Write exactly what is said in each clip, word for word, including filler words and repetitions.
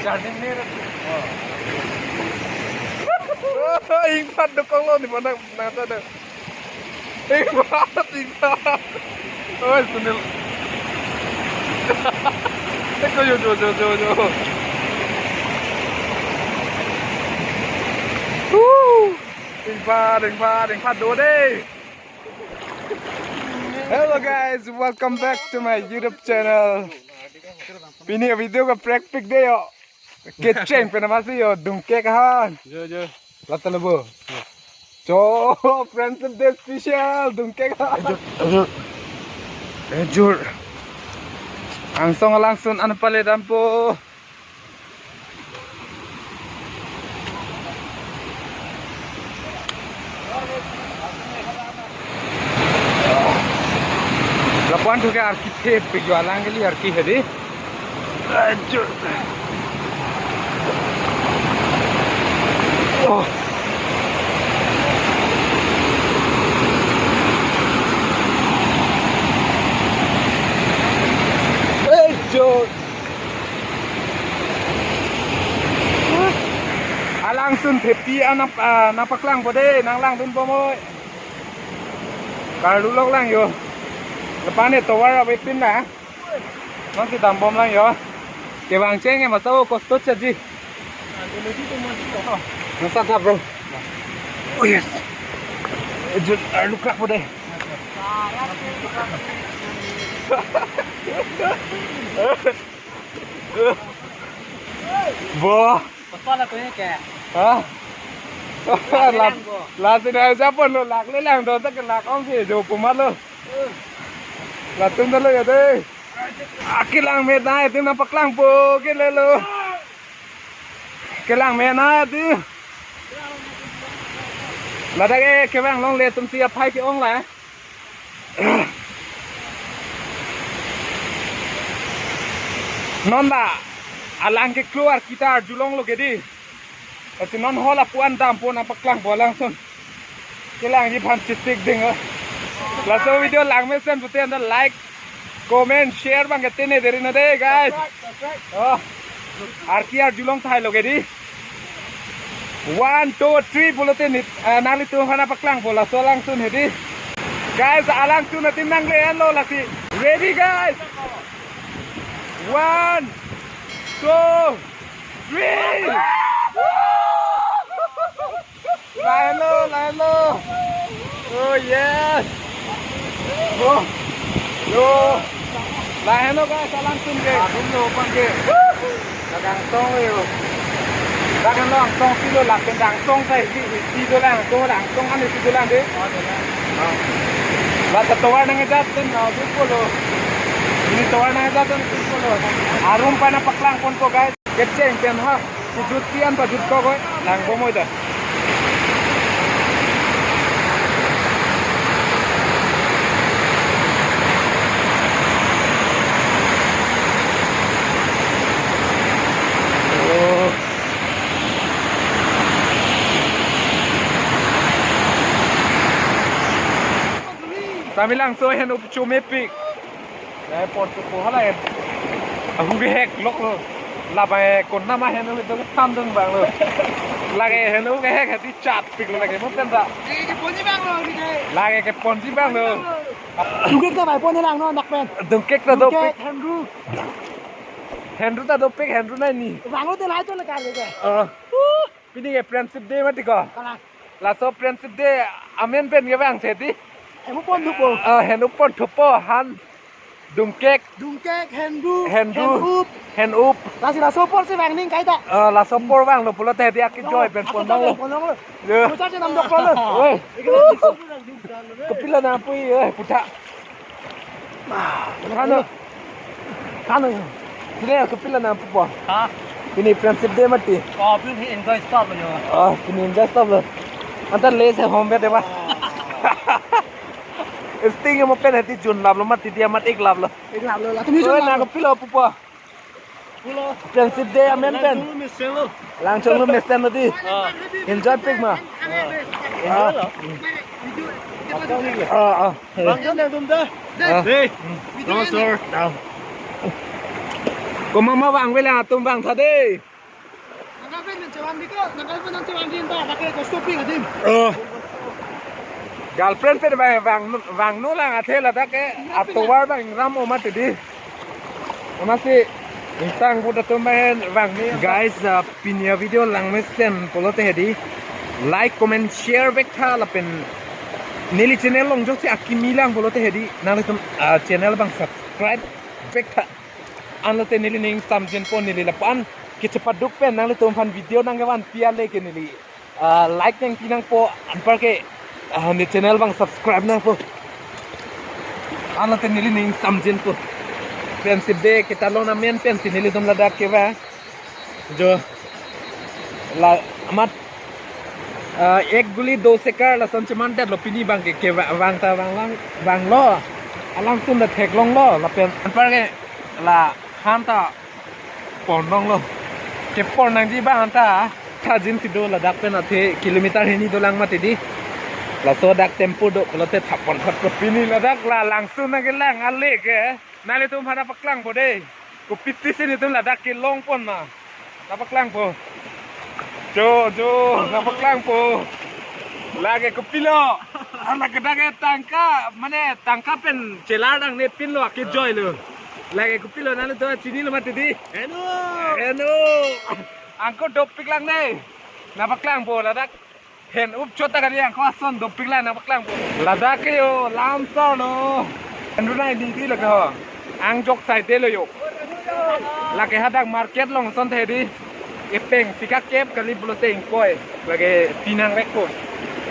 Garden ni. Ingphat dokok lo ni mana nata de. Ingphat, ingphat. Oi, Sunil. Eko yo, yo, yo, yo, yo. Woo! Ingphat, ingphat, ingphat do de. Hello guys, welcome back to my YouTube channel. Pini video kaprek pik de yo. Kecheng pen amatsi yo, dungkek han. Jo, jo. Lata lebo. Cho, Friendship Day special, dungkek han. Ejur, ejur. Ejur. Angsong alangsun an pale dampo. Lapuan thuke arki thep pik yo, alang kali arki hedi. Ajo. Oh. Ajo. Alangsun thepi anap, ah, nangpaklangpo de, nanglangdun bomoi. Karlu lok lang yo. Lapu-an e tovar avepin na. Nangsi dambom lang yo. Kevang cheng e masa o kosto chaji. Nangsa tha bro. Oh yes. Ejut arlu krakpo de. Bo. Kosto la ko ke? Ha? Lak, lang bo. Lasi na japon lo, lak le lang do tak lak ong si jo pumat lo. Latum ta lo ya de. Akelang me nai tim nangpaklangpo ke le lo. Kelang me nai tim. Ladak ke kevang longle atum si aphai ke-ong la. Non la alang keklo arki ta arjulong lo ke di. Ati non hol apuan dampo nangpaklangpo alangsun. Kelangji aphan chisik ding, oh. Laso video lang mesen pute anda like, comment, share bang ketene deri na de, guys. Oh. Arki arjulong thai lo ke di. One, two, three pulote nit, ah, nanglitum aphan nangpaklangpo laso alangsun hedi. Guys, alangsun atim nangle-an lo lasi. Ready, guys? One, two, three. Lahenlo, lahenlo. Oh yes. Oh. Yo. Lahenlo guys, alangsun ke. Arum lo pan ke. Lake angsong lo yo. Lahenlo angsong si lo, lapen angsong sai si, si dolang, angsong, angsong an si dolang de. Oh, dolang. Ah. Lata tovar nangkejat pen na dukpo lo. Pini tovar nangkejat pen dukpo lo. Arum pen nangpaklangponpo guys. Kecheng pen ha, kejut pian pajut ko koi, lang bomoi ta. Oh. Samelangso ahen up chomepik. Nai pon tu po hala en. Ahu kehek lok lo. Labai kon nama henu itu ketandung bang lo. Lake henu kehek hati chat pik lo lake mo pen ta. Lake keponji bang lo, lake keponji bang lo. Dungkek ta nai pon lang no anak pen. Dungkek ta dopik. Dungkek, Henru. Henru ta dopik, Henru nai ni. Bang lo te lai to le kar le ke. Oh. Pini ke Friendship Day mati ko? Kalang. Laso Friendship Day amen pen kevang se di. Henu pon thupo. Ah, henu pon thupo han dungkek. Dungkek, hendu, Hendu. Hen-up. Hen-up. Lasi laso apor si vang ning kaita. Ah, laso apor vanglo pulote dia ke joy pen pon lo. Pon lo. Yo. Pucha si nam dok pon lo. Oi. Kopilo nangpui, oi, puta. Kano. Kano. Sini ya, kopilo nangpupo. Ha? Pini Friendship Day mati. Oh, pini enjoy stop lo yo. Oh, pini enjoy stop lo. Anta le se home bed ba. Sting mo pen hati jun lap lo mati dia mat ik lap lo. Ik lap lo. Latum oi, jun na lap lo. Kopilo pupo. Pulo. Friendship Day amen pen. Langchong lo mesen lo. Langchong lo mesen lo di. Ah. Enjoy pik ma. Ah. Enjoy lo. Ah, ah. Bang jon yang tum ta. Ah. Dei. Namaskar. Ah. Komat ma vang vela atum vang tha dei. Chevan di ko, nang girlfriend nang chevan di anta, pakai kostum pi kadim. Oh. Girlfriend pen vang, vang, vangno lang athe ladak ke, atovar bang ram oma tadi. Amatsi, ingtang pu datum bang vangni. Guys, uh, pini avideo langmesen pulote hedi. Like, comment, share vek tha lapen neli channel along jongsi akimi lang pulote hedi. Nanglitum, uh, channel bang subscribe vek tha. Anlote neli ning samjinpo neli lapu-an kechepaduk pen nanglitum aphan video nangkevan pi ale ke neli, ah, like nangpi nangpo anparke, ah, ne channel bang subscribe nangpo. Anlote neli ning samjinpo. Pensi be ketalon amen pensi nelitum ladak kevang. Jo la amat, ah, ek guli do sekar lason chemandetlo pini bang ke, kevang ta vanglang vanglo. Alangsun ta theklonglo lapen anparke la han ta ponlonglo. Kepon nangji bang anta thajin si do ladak pen athe kilometer hini dolang mati di. Laso dak tempo do pulote thapon thap pini ladak la langsun nangkelang ale ke. Nanglitum aphan nangpaklangpo dei. Kopiti si nelitum ladak kelongpon ma. Nangpaklangpo. Jo, jo, nangpaklangpo. Lake kopilo. Lake dak ke tangka, mane tangka pen chelar dang ne pinlo akejoilo. Lake kopilo nanglitum chinilo mati di. Heno. Heno. Angko dopik lang ne. Nangpaklangpo ladak. Hen up chot ta kali angko ason dopik lang nangpaklangpo. Ladak ke yo lam sar lo. Andu nai di di lake ho. Angjok saide lo yo. Lake hadak market along ason the di. Epeng sika kep kali pulote ingkoi. Lake pinang vekpo.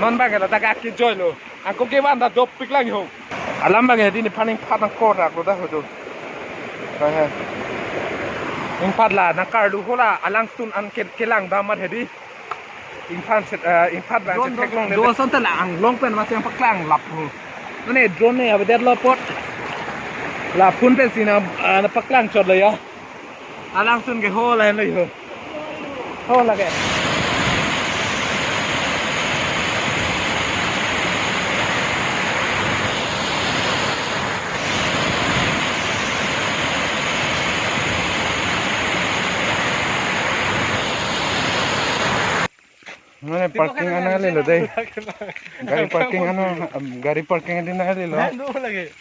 Non bang ke ladak akejoilo. Angko kevan ta dopik lang ho. Alam bang ke di nephan ingphat nangkor dak lo dak ho do. Hai hai. Ingphat la nangkarlu ho la alangsun an ke kelang damat hedi. Ingphan set, eh, ingphat bang drone, set theklong drone, le. Drone ason ta la anglong pen masih nangpaklang lap ho. Mane drone ne avedet lo apot. La phone pensi na, eh, nangpaklang chotlo ya. Alangsun ke ho lahenlo yo. Ho lake. Mane parking ana lelo dei. Gari parking ana, um, gari parking ana lelo. Nang do lagi.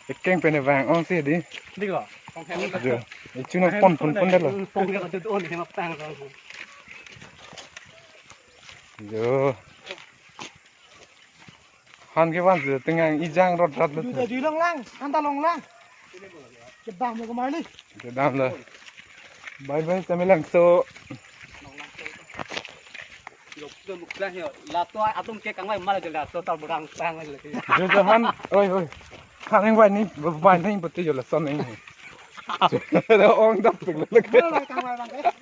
Ekeng pen vang ong si di. Di ko. Jo. Ichu nangpon pon pon detlo. Pon ke tu on ke mapang. Jo. Han kevan si tengang ijang rot rat lo. Ju ta ju long lang, anta long lang. Kedam lo kemar ni. Kedam lo. Bye bye, Samelangso. Laso atum ke kangvai mal aja laso tal berang tang aja lagi. Jo jo han, oi oi. Han yang bai ni, bai ni betul jo lason ni. Ong dap pik lagi.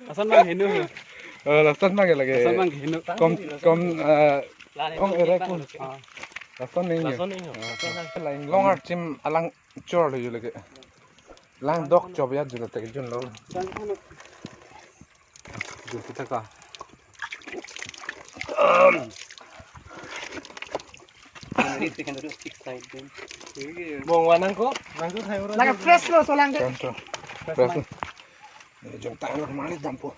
Lason mang hinu. Oh, lason mang lagi. Lason mang hinu. Kom kom, eh, ong erek pun. Lason ni. Lason ni. Lain long archim alang chor lo jo lagi. Lang dok chop ya jula tek jun lo. Jun kita ka. Bong wa nangkok, nangkok hai ora. Lagi fresh lo solang ke. Fresh. Fresh. Ini jom tahan lo kemana jampo.